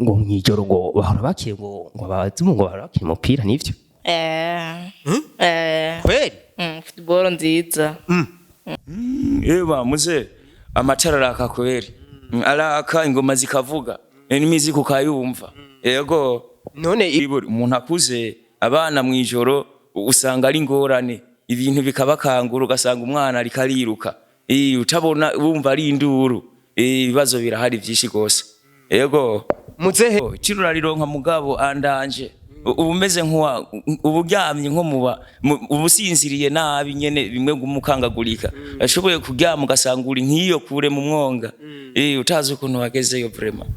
Ngo mwijoro ngo bahora bakira ngo abazimu ngo bahora bakina umupira, nivyo? Eh. Eh. Kweli? Football nziza. Eba muze, amatara araka kweri. Araka, ingoma zikavuga, n'imiziki ukayumva, yego. None Iburi umuntu akuze, abana mwijoro usanga ari ingorane, ibintu bikabakangura, ugasanga umwana ariko ariruka. Utabona, wumva ari induru. Ibibazo birahari byinshi gose, yego. Muzehe. Kirurarironka mugabo andanje uba umeze nkuwa uba uryamye nko muba uba usinziriye nabi nyene, bimwe gumukangagurika ashoboye kuryama ugasanga uri nk'iyo kure mu mwonga, utazi ukuntu wagezeyo vraiment.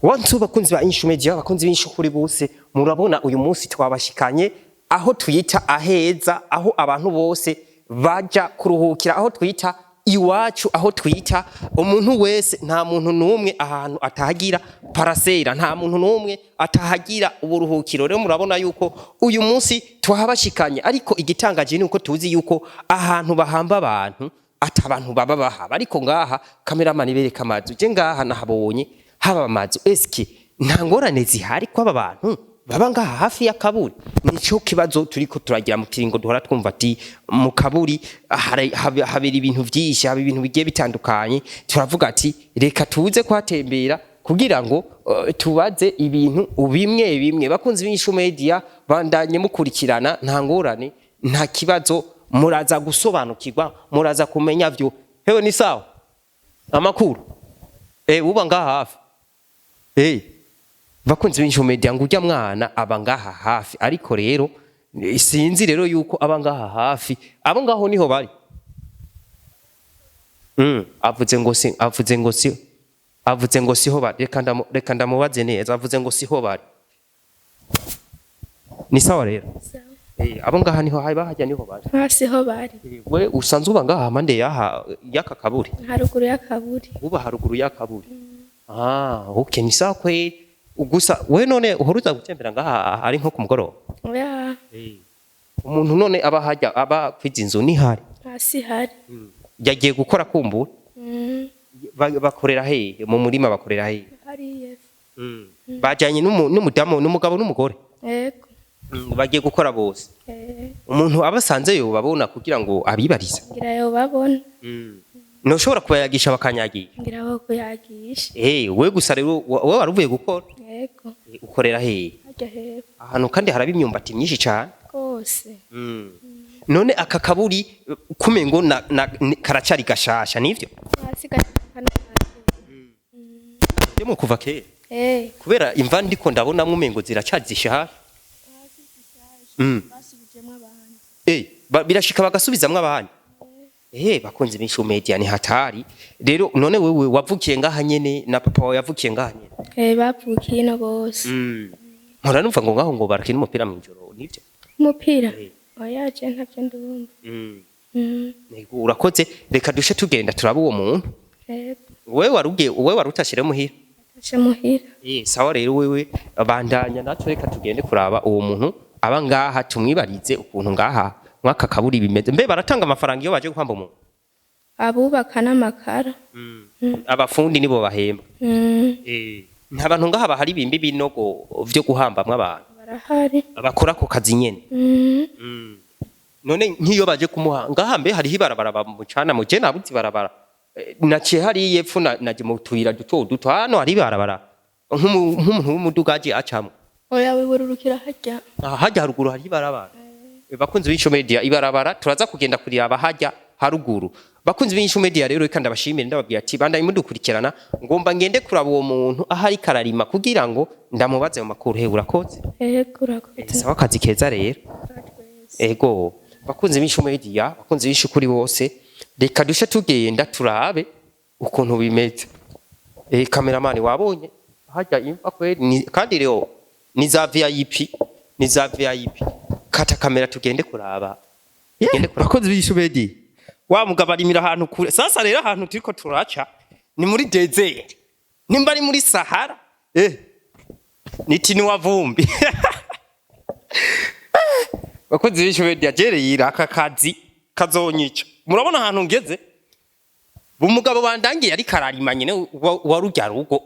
Wantu bakunzi ba Inshu Media, bakunzi b'Inshu kuri bose, murabona uyu munsi twabashikanye aho twita aheza, aho abantu bose baja kuruhukira, aho twita iwacu, aho twita umuntu wese. Nta muntu n'umwe ahantu atahagira parasera, nta muntu n'umwe atahagira uburuhukiro. Rero murabona yuko uyu munsi twahabashikanye, ariko igitangaje ni uko tuzi yuko ahantu bahamba abantu ata abantu baba bahaba, ariko ngaha kameramani bereka amazu. Je ngaha nahabonye haba amazu. Eske nta ngorane zihari ko aba bantu baba ngaha hafi y'akaburi? Nico kibazo turiko turagira mu kiringo duhora twumva ati mu kaburi habera ibintu vyinshi, haba ibintu bigiye bitandukanye. Turavuga ati reka tuze kuhatembera kugira ngo tubaze ibintu bimwe bimwe. Bakunzi b'Inshu Media, bandanye mukurikirana, nta ngorane, nta kibazo, muraza gusobanukirwa, muraza kumenya vyo. Hewe, ni sawa, amakuru? Uba ngaha hafi? Bakunzi b'Inshu Media, ngo urya mwana aba ngaha hafi, ariko rero sinzi rero yuko aba ngaha hafi. Abo ngaho niho bari. Avuze ngo siho bari. Reka ndamubaze neza. Avuze ngo siho bari. Ni sawa rero. Abo ngaha niho hari bahajya, niho bari? Hasi ho bari. We usanzwe uba ngaha mpande yaha y'aka kaburi? Haruguru y'akaburi. Uba haruguru y'akaburi. Ah, okay, ni sawa kweli. Gusa we none uhora uza gutembera ngaha ari nko ku mugoroba? Oya. Umuntu none aba hajya, aba kwiza inzu nihari? Hasi hari. Yagiye gukora kumbura. Bakorera hehe? Mu murima bakorera hehe? Hariya. Bajyanye n'umudamu n'umugabo n'umugore? Yego. Bagiye gukora bose? Eh. Umuntu aba asanze babona kugira ngo abibarize? Ngira yo babona. Ntushobora kubayagisha bakanyagira? Ngira bo kuyagisha. We gusa rero wowe wari uvuye gukora? Yego. Ukorera hehe? Hajya hepfo. Ahantu kandi haraba imyumbati myinshi cyane. Rwose. None aka kaburi kumengo karacari gashasha, nivyo? Hasi gashaka. Byo mu kuva kera? Eh. Kubera imva ndiko ndabonamwo umengo ziracari zishasha. Basubijemo abantu. Birashika bagasubizamwo abandi. Bakunzi b'Inshu Media, ni hatari rero. None wewe wavukiye ngaha nyene, na papa wawe yavukiye ngaha nyene? Eh, bavukiye ino bose. Mpora numva ngo ngaho ngo barakina umupira mw'ijoro, nivyo? Umupira? Oya, je ntavyo ndumva. Ego, urakoze. Reka dushe tugenda turaba uwo muntu. Yego. Wewe warugiye, wewe warutashire muhira? Aje muhira. Sawa rero, wewe bandanya natwe, reka tugende kuraba uwo muntu aba ngaha, tumwibarize ukuntu ngaha mwaka kaburi bimeze. Mbe baratanga amafaranga iyo baje guhamba umuntu? Abubaka n'amakara. Abafundi nibo bahemba? Nta bantu ngaha bahari bimba ibinogo vyo guhambamwo abantu? Barahari. Bakora ako kazi nyene? None nk'iyo baje kumuha ngaha, mbe hariho ibarabara bamucana? Muje nabuze ibarabara. Naciye hariya epfo naje mu tuyira duto duto. Hano hari ibarabara nk'umuntu w'umuduga aje acamwo? Oya, wibururukira harya. Aha hajya haruguru hari ibarabara. Bakunzi b'Inshu Media, ibarabara turaza kugenda kuriraba hajya haruguru. Bakunzi b'Inshu Media rero, reka ndabashimire, ndababwira ati bandanye mudukurikirana. Ngomba ngende kuraba uwo muntu aho ariko ararima kugira ngo ndamubaze mu makuru. He, urakoze. Yego, urakoze. Sawa, akazi keza rero. Ego, bakunzi b'Inshu Media, bakunzi b'Inshu kuri bose, reka dushe tugenda turabe ukuntu bimeze. Kameramani, wabonye hajya imva kweli kandi rero ni za VIP, ni za VIP. Kata kamera tugende kuraba. Tugende kuraba. Bakunzi b'Inshu Media, wa mugabo arimira ahantu kure. Sasa rero ahantu turiko turaca ni muri desert, nimba ari muri Sahara, ni tini wa vumbi. Bakozi b'ishure rya jereyira, aka kazi kazonyica. Murabona ahantu ngeze, umugabo bandangiye ariko ararima nyene wa rurya rugo,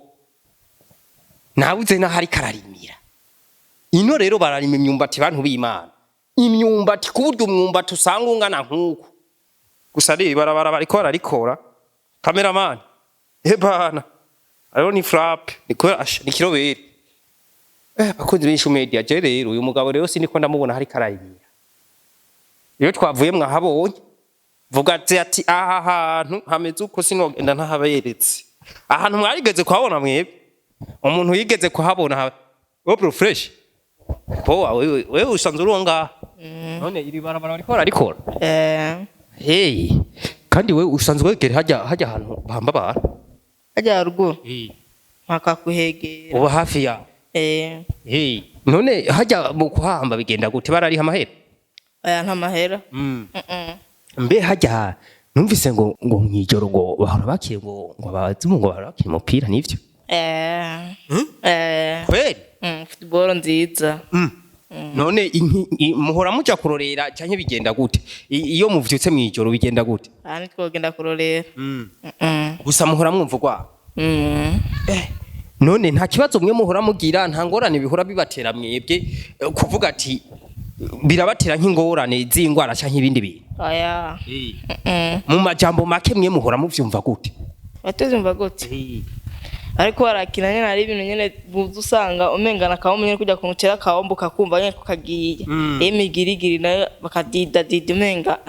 nabuze n'aho ariko ararimira. Ino rero bararima imyumbati, bantu b'Imana, imyumbati ku buryo umwumbati usanga ungana nk'uku. Gusa rero ibarabara bariko bararikora. Cameraman, ebana ariho ni frappe, ni kubera asha ni kirobere. Bakunzi b'Inshu Media, je rero uyu mugabo rero siniko ndamubona hariko ararimira. Iyo twavuye mwahabonye, vuga ati aha hantu hameze uko sinogenda ntahaberetse. Ahantu mwarigeze kuhabona mwebwe? Umuntu yigeze kuhabona bro, fresh poa. Wewe usanzwe uri ngaha none iri barabara bariko bararikora? Eh. Hey, kandi wewe usanzwe wegera hajya ahantu bahamba abantu? Hajya haruguru mpaka kuhegera. Uba hafi ya? Eh. Hey, none hajya mu kuhamba bigenda gute? Barariha amahera? Oya, nta mahera. Mbe hajya numvise ngo mwijoro ngo bahora bakiye ngo abazimu ngo bahora bakina umupira, nivyo? Eh. Eh. Kweli? Football nziza. None muhora muja kurorera canke bigenda gute? Iyo muvyutse mwijoro bigenda gute? Aha ntitwogenda kurorera. Gusa muhora mwumva urwara? Mm. None nta kibazo mwe muhora mugira, nta ngorane bihora bibatera mwebwe, kuvuga ati birabatera nk'ingorane z'ingwara canke ibindi bintu? Oya. Mu majambo make, mwe muhora muvyumva gute? Batuzumva gute? Ariko barakina nyene, hari ibintu nyene buza usanga umengana akabombo nyene, kujya kumutera akabombo kakumva nyene ko kagiye. Iyo imigirigiri nayo bakadidadida umenga.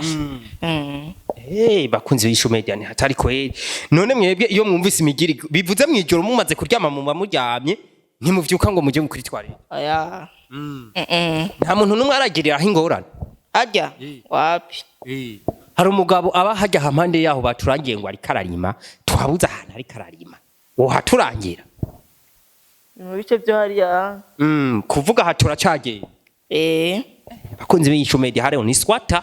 Hey, bakunzi b'Inshu Media, ni hatari kweli. None mwebwe iyo mwumvise imigiri bivuze mwijoro mumaze kuryama, muba muryamye, ntimuvyuka ngo muje kuri toilette? Oya. Nta muntu n'umwe aragiriraho ingorane? Arya wapi? Hari umugabo aba hajya hampande yaho baturangiye ngo ariko ararima, twabuze ahantu ariko ararima. Wohaturangira? Ni mu bice byo hariya. Kuvuga aha turacagenda. Eh. Bakunzi b'Inshu Media, hariho ni swata.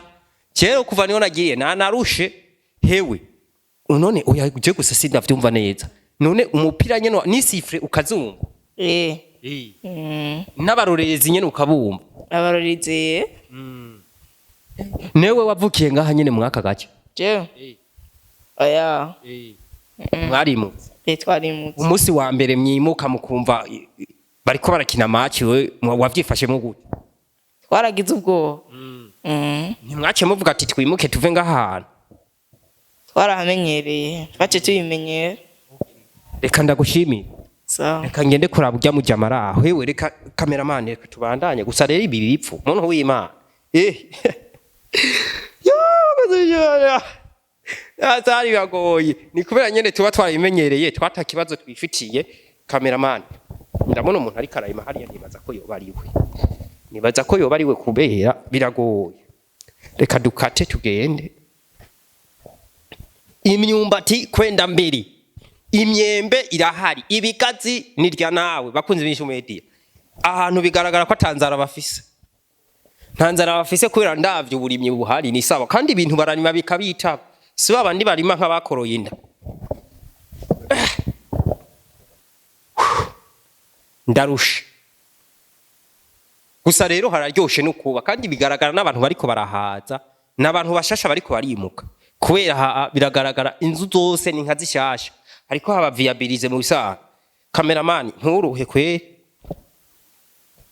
Kera kuva niho nagiye narushe hewe. None oya, je gusa sindavyumva neza. None umupira nyene ni sifflet ukazumva? Eh. N'abarorerezi nyene ukabumva? Abarorizi. Newe wavukiye ngaha nyene mwaka gace? Jewe? Oya. Mwarimutse? Eh, twarimutse. Umunsi wa mbere mwimuka mukumva bariko barakina match, we wavyifashemo gute? Twaragize ubwoba. Ntimwace muvuga ati twimuke tuve ngaha hantu? Twarahamenyereye, twace tubimenyera. Reka ndagushimire. Sawa. Reka ngende kuraba urya mujama ari aho. Hewe, reka cameraman, reka tubandanye. Gusa rero ibi bipfu muntu w'Imana, yo atari biragoye, ni kubera nyene tuba twarabimenyereye, twata kibazo twifitiye. Cameraman, ndabona umuntu ariko arayima hariya, nibaza ko yoba ari we, nibaza ko yoba ari we kubera biragoye. Reka dukate tugende. Imyumbati kwenda mbere, imyembe irahari, ibigazi nirya nawe. Bakunzi b'Inshu Media, ahantu bigaragara ko atanzara bafise, nta nzara bafise, kubera ndavye uburimyi buhari ni sawa, kandi ibintu bararima bikabitaba, si babandi barima nk'abakoroye inda. Ndarusha gusa rero hararyoshe no kuba, kandi bigaragara n'abantu bariko barahaza n'abantu bashasha bariko barimuka, kubera biragaragara inzu zose ni nka zishasha, hariko haba viabilize mu bisanzwe. Cameraman, nturuhe kweri,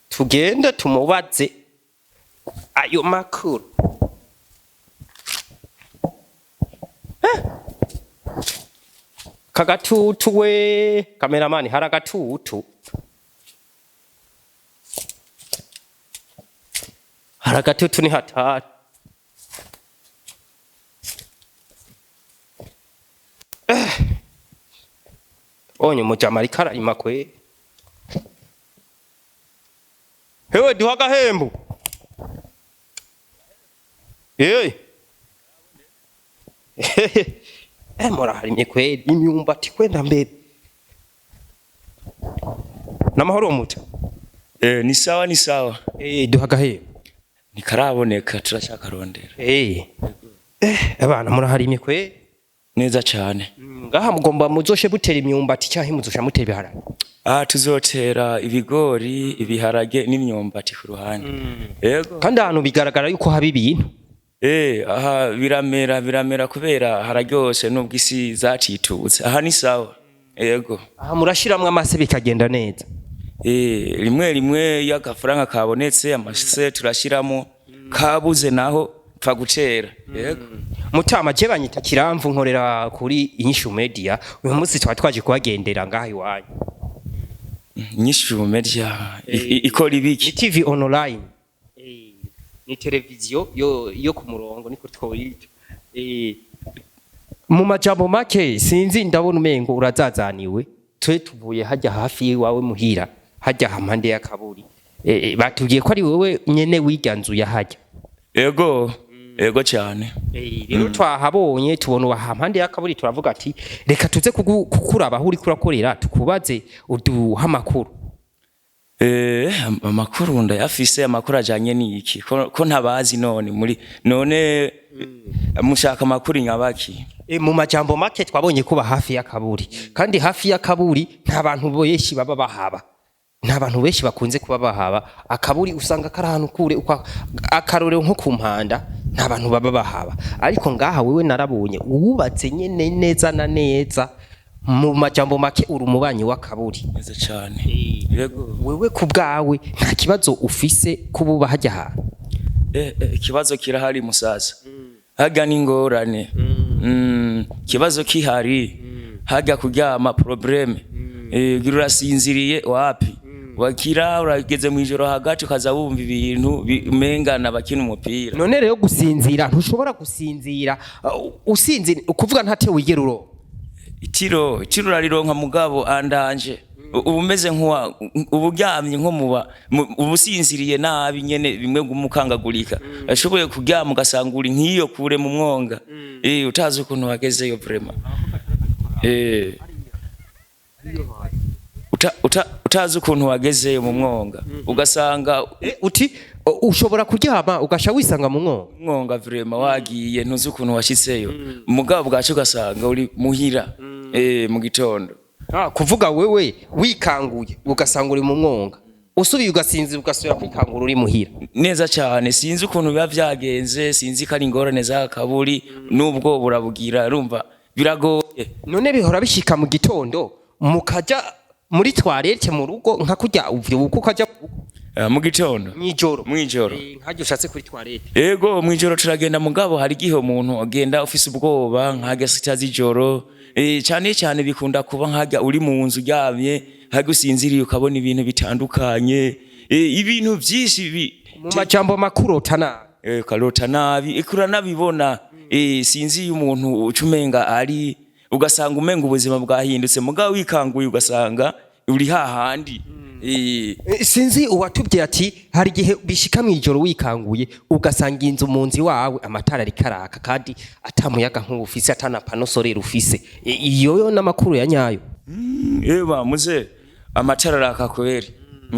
tugende tumubaze ayo makuru. Kagatutu we, cameraman, hari agatutu, hari agatutu, ni hatari. Onye umujama ariko ararima kwe. Hewe, duha agahembo. Muraharimye kweri, imyumbati kwenda mbere. Namahoro muta? Eh, ni sawa, ni sawa. Duha agahembo. Ntikaraboneka, turacyakarondera. Abana muraharimye kweri. Neza cane. Ngaha mugomba muzoshe butera imyumbati canke muzosha mutera ibiharage? Aha tuzotera ibigori, ibiharage n'imyumbati ku ruhande. Yego. Kandi ahantu bigaragara yuko haba ibintu. Aha biramera kubera hararyoshe nubwo isi zacitutse. Aha ni sawa. Yego. Aha murashiramwo amase bikagenda neza? Rimwe rimwe iyo agafaranga kabonetse amase turashiramo, kabuze naho pfa gucera. Yego. Mutama, je banyita Kiramvu, nkorera kuri Inyishu Media. Uyu munsi twari twaje kubagendera ngaha iwanyu. Inyishu Media ikora Ni ibiki? TV online, ni televiziyo yo ku murongo niko twoyita. Mu majambo make, sinzi, ndabona umengo urazazaniwe. Twe tuvuye hajya hafi y'iwawe muhira, hajya hampande y'akaburi. Batubwiye ko ari wewe nyene wirya nzu ya hajya. Yego. Yego cyane. Rero twahabonye, tubona uba hampande y'akaburi, turavuga ati reka tuze kukuraba aho uriko urakorera, tukubaze uduha amakuru. Amakuru ndayafise. Amakuru ajanye n'iki? Ko ntabazi none muri none mushaka amakuru nyabaki? Mu majambo make, twabonye kuba hafi y'akaburi, kandi hafi y'akaburi nta bantu benshi baba bahaba, nta bantu benshi bakunze kuba bahaba. Akaburi usanga kari ahantu kure, akarorero nko ku Mpanda nta bantu baba bahaba, ariko ngaha wewe narabonye wubatse nyene neza na neza. Mu majambo make, uri umubanyi w'akaburi. Neza cyane. Yego. Wewe ku bwawe nta kibazo ufise kububa hajya ahantu? Ikibazo kirahari musaza. Harya ni ingorane. Ikibazo kihari. Harya kuryama problème. Ugira urasinziriye wapi? Wakira urageze mu ijoro hagati ukaza wumva ibintu umengana bakina umupira. None rero gusinzira, ntushobora gusinzira, usinzira ukuvuga ntate wigera uronka? Itiro urarironka mugabo andanje. Uba umeze nkuwa uba uryamye nko muba uba usinziriye nabi nyene bimwe gumukangagurika. Ashoboye kuryama ugasanga uri nk'iyo kure mu mwonga. Utazi ukuntu wagezeyo vraiment. Utazi ukuntu wagezeyo mu mwonga ugasanga Uti ushobora kuryama ugasha wisanga mu mwonga? Mwonga vraiment, wagiye ntuzi ukuntu washitseyo, mugabo bwacu ugasanga uri muhira mu gitondo. Ah, kuvuga wewe wikanguye ugasanga uri mu mwonga, usubiye ugasinzira ugasubira kwikangura uri muhira? Neza cyane. Sinzi ukuntu biba vyagenze, sinzi ko ari ingorane z'akaburi n'ubwo burabugira, urumva biragoye. None bihora bishika mu gitondo mukaja muri toilette mu rugo, nka kurya uvyuka ukaja Mu gitondo? Mw'ijoro. Mw'ijoro. Nkarya ushatse kuri toilette. Ego, mw'ijoro turagenda, mugabo hari igihe umuntu agenda ufise ubwoba nk'arya sita z'ijoro. Cyane cyane bikunda kuba nk'arya uri mu nzu uryamye, harya usinziriye ukabona ibintu bitandukanye. Ibintu byinshi Mu majambo makuru, utana Ukarota nabi, eka uranabibona. Sinzi iyo umuntu uca umenga ari ugasanga umenga ubuzima bwahindutse, mugabo wikanguye ugasanga uri hahandi. Sinzi uwatubwiye ati hari igihe bishika mw'ijoro wikanguye ugasanga inzu mu nzu iwawe amatara ariko araka kandi ata muyaga nkuba ufise, ata na panneau solaire ufise. Iyo yo n'amakuru ya nyayo? Eba muze, amatara araka kweri.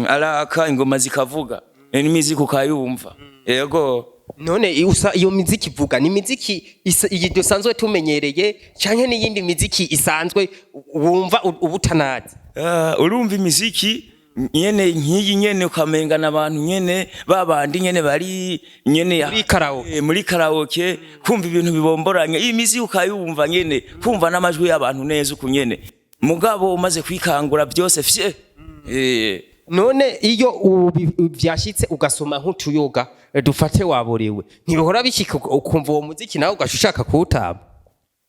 Araka, ingoma zikavuga, n'imiziki ukayumva. Yego. None iyo miziki ivuga ni imiziki iyi dusanzwe tumenyereye canke n'iyindi miziki isanzwe wumva uba utanazi? Urumva imiziki nyene nk'iyi nyene, ukamenga n'abantu nyene babandi nyene bari nyene Muri karaoke. Muri karaoke, kumva ibintu bibomboranye, iyi miziki ukayumva nyene, kumva n'amajwi y'abantu neza uku nyene, mugabo umaze kwikangura byose fye. None iyo vyashitse ugasoma nk'utuyoga, dufate waborewe, ntibihora bishika ukumva uwo muziki nawe ugaca ushaka kuwutamba?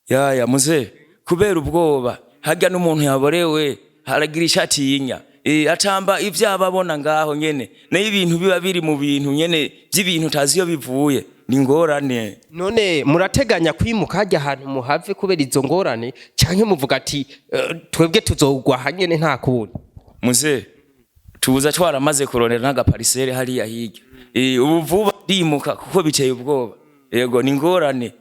Yaya muze, kubera ubwoba harya n'umuntu yaborewe haragira ishatinya. Atamba ivyo aba abona ngaho nyene, nayo ibintu biba biri mu bintu nyene by'ibintu utazi iyo bivuye, ni ingorane. None murateganya kwimuka hajya ahantu muhave kubera izo ngorane, canke muvuga ati twebwe tuzogwa hanyene nta kundi? Muze, tuza twaramaze kurondera n'agaparisere hariya hirya. Ubu vuba ndimuka kuko biteye ubwoba. Yego, ni ingorane.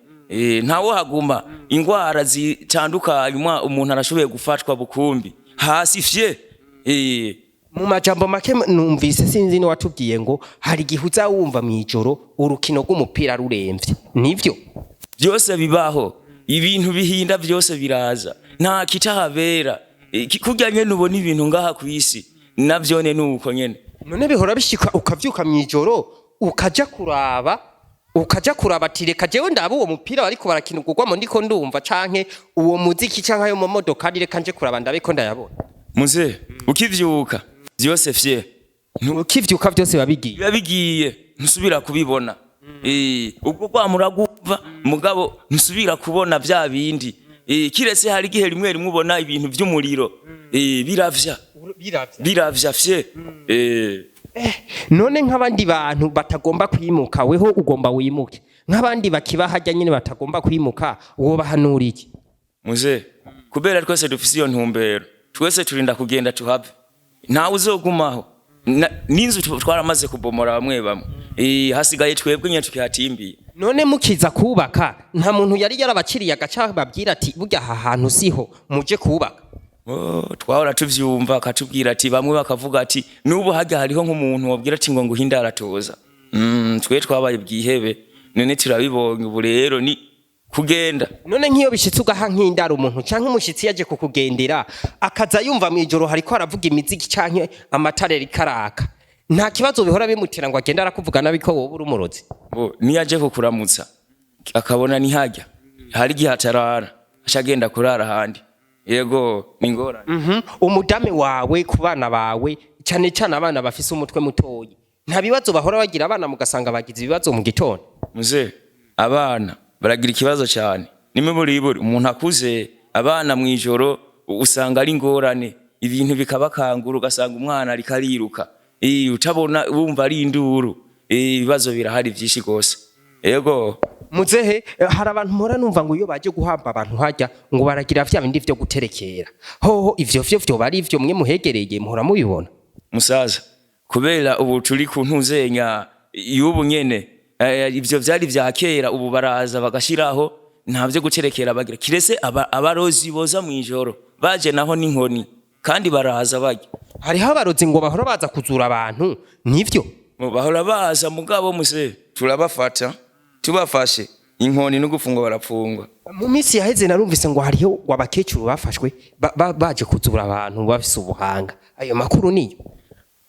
Ntawo haguma ingwara zitandukanye, umuntu arashoboye gufatwa bukumbi hasi fye. Mu majambo make, numvise, sinzi n'uwatubwiye ngo hari igihe uza wumva mw'ijoro urukino rw'umupira ruremvye, nivyo? Byose bibaho. Ibintu bihinda byose biraza, nta kitahabera. Kurya nyene ubona ibintu ngaha kw'isi, navyone nuko nyene. None bihora bishika ukavyuka mw'ijoro ukaja kuraba ati reka jewe ndaba uwo mupira bariko barakina ugugwamo ndiko ndumva, canke uwo muziki, canke ayo mamodokari, reka nje kuraba ndabe ko ndayabona? Muze ukivyuka vyose fye. Ukivyuka vyose biba bigiye? Biba bigiye, ntusubira kubibona. Ubwo rwamuragumva mugabo ntusubira kubona vya bindi. Kiretse hari igihe rimwe rimwe ubona ibintu vy'umuriro. Biravya biravya fye. None nk'abandi bantu batagomba kwimuka, weho ugomba wimuke, nk'abandi bakiba hajya nyine batagomba kwimuka, wobahanura iki? Muze kubera twese dufise iyo ntumbero, twese turinda kugenda tuhave, ntawe uzogumaho. N'inzu twaramaze kubomora bamwe bamwe. Hasigaye twebwe nyene tukihatimbiye. None mukiza kubaka, nta muntu yari yarabaciriye agaca babwira ati burya aha hantu siho muje kubaka? Oh, twahora tuvyumva akatubwira ati, bamwe bakavuga ati n'ubu harya hariho nk'umuntu wabwira ati ngo nguhinde aratoza. Twe twabaye bwihebe, none turabibonye, ubu rero ni kugenda. None nk'iyo bishitse ugaha nk'indaro umuntu canke umushitsi yaje kukugendera, akaza yumva mw'ijoro hariko haravuga imiziki canke amatara ariko araka, nta kibazo bihora bimutera ngo agende arakuvuga nabi ko wowe uri umurozi? Bo niyo aje kukuramutsa akabona ni harya, hari igihe atarara, aca agenda kurara ahandi. Yego, ni ingorane. Umudame wawe, ku bana bawe, cyane cyane abana bafise umutwe mutoyi, nta bibazo bahora bagira abana mugasanga bagize ibibazo mu gitondo? Muze abana baragira ikibazo cyane, nimiburi umuntu akuze, abana mw'ijoro usanga ari ingorane, ibintu bikabakangura, ugasanga umwana ariko ariruka. Utabona, wumva ari induru. Ibibazo birahari byinshi rwose, yego. Muzehe, hari abantu mpora numva ngo iyo baje guhamba abantu hajya ngo baragira vya bindi vyo guterekera. Hoho ivyo vyo vyoba ari ivyo mwe muhegereye muhora mubibona? Musaza, kubera ubu turi ku ntuzenya y'ubu nyene, ivyo vyari vya kera. Ubu baraza bagashiraho, nta vyo guterekera bagira, kirese abarozi boza mw'ijoro baje naho n'inkoni, kandi baraza barya. Hariho abarozi ngo bahora baza kuzura abantu, nivyo? Bahora baza, mugabo muse turabafata, tubafashe inkoni no gufungwa barapfungwa. Mu minsi yaheze narumvise ngo hariho abakecuru bafashwe baje kuzura abantu bafise ubuhanga. Ayo makuru niyo?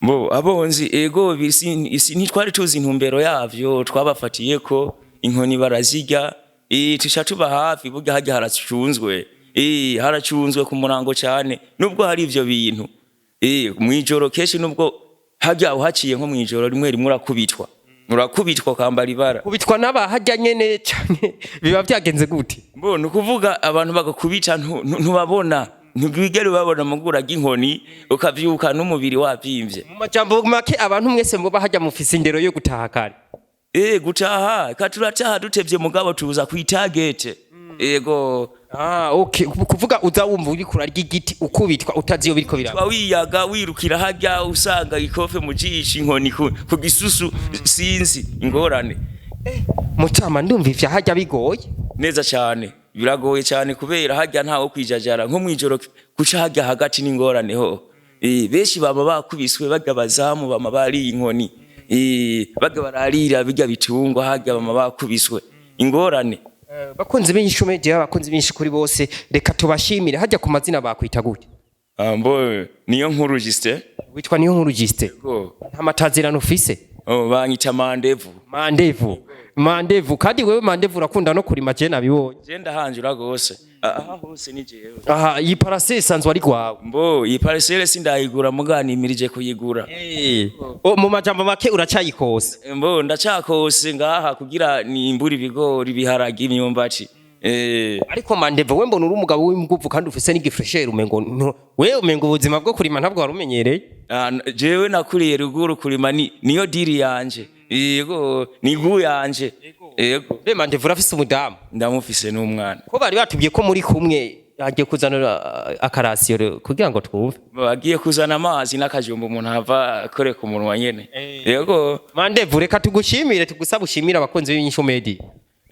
Bo abonzi ego ntitwari tuzi intumbero yavyo, twabafatiye ko inkoni barazirya. Tuca tuba hafi, burya harya haracunzwe, haracunzwe ku murango cyane, nubwo hari ivyo bintu. Mwijoro kenshi, nubwo harya uhaciye nko mwijoro rimwe rimwe urakubitwa ukambara ibara. Kubitwa n'abahajya nyene canke biba vyagenze gute? Bo ni ukuvuga abantu bagakubita ntubabona, ntibwigere ubabona, mugura ry'inkoni ukavyuka n'umubiri wavimvye. Mu majambo make, abantu mwese muba hajya mufise indero yo gutaha kare? Gutaha ka turataha dutevye, mugabo tuza kwitagete. Ego. Ah, okay. Kuvuga uza wumva uriko urarya igiti, ukubitwa utazi iyo biriko biraba. Tuba wiyaga wirukira harya, usanga ikofe mu jisho, inkoni ku gisusu, sinzi ingorane. Mutama, ndumva ivya hajya bigoye. Neza cyane, biragoye cyane kubera harya ntawo kwijajara, nko mwijoro guca harya hagati n'ingorane ho. Benshi bama bakubiswe, barya bazamu bama bariye inkoni. Barya bararira birya bitungwa harya bama bakubiswe ingorane. Bakunzi b'Inyishu Media, abakunzi b'Inyishu kuri bose, reka tubashimire. Hajya ku mazina bakwita gute? Ah, mbo niyo nkuru Justin. Witwa niyo nkuru Justin? Go. Nta matazirano ufise? Oh, banyita Mandevu. Mandevu, Mandevu. Kandi wewe Mandevu urakunda no kurima, je nabibonye. Je ndahanjura gose. Aha hose ni jewe. Aha iyi parcelle isanzwe ari gwawe? Mbo iyi parcelle sindayigura, muganimirije kuyigura. Oh, mu majambo make uracayikose? Mbo ndacakose ngaha kugira nimbure ibigori, ibiharage, imyumbati. Ariko Mandevu, we mbona uri umugabo w'inguvu kandi ufise n'igifreshere, umengo we umengo ubuzima bwo kurima ntabwo wari umenyereye. Ah, jewe nakuriye ruguru, kurima ni niyo diri yanje. Yego, ni gu yanje. Yego. Be Mandevu, urafise umudamu? Ndamufise n'umwana. Ko bari batubwiye ko muri kumwe, agiye kuzana akarasiyo rero kugira ngo twumve. Bagiye kuzana amazi n'akajumba, umuntu ava akore ku munwa nyene. Yego. Mandevu, reka tugushimire, tugusaba ushimire abakunzi b'Inyishu Media.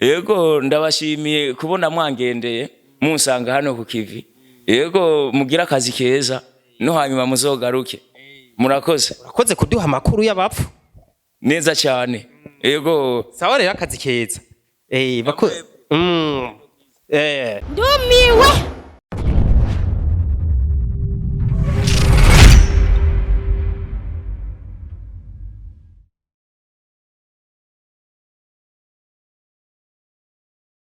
Yego, ndabashimiye kubona mwangendeye munsanga hano ku kivi. Yego, mugira akazi keza no hanyuma muzogaruke. Murakoze. Urakoze kuduha amakuru y'abapfu. Neza cyane. Yego. Sawa rero, akazi keza. Eh. Ndumiwe.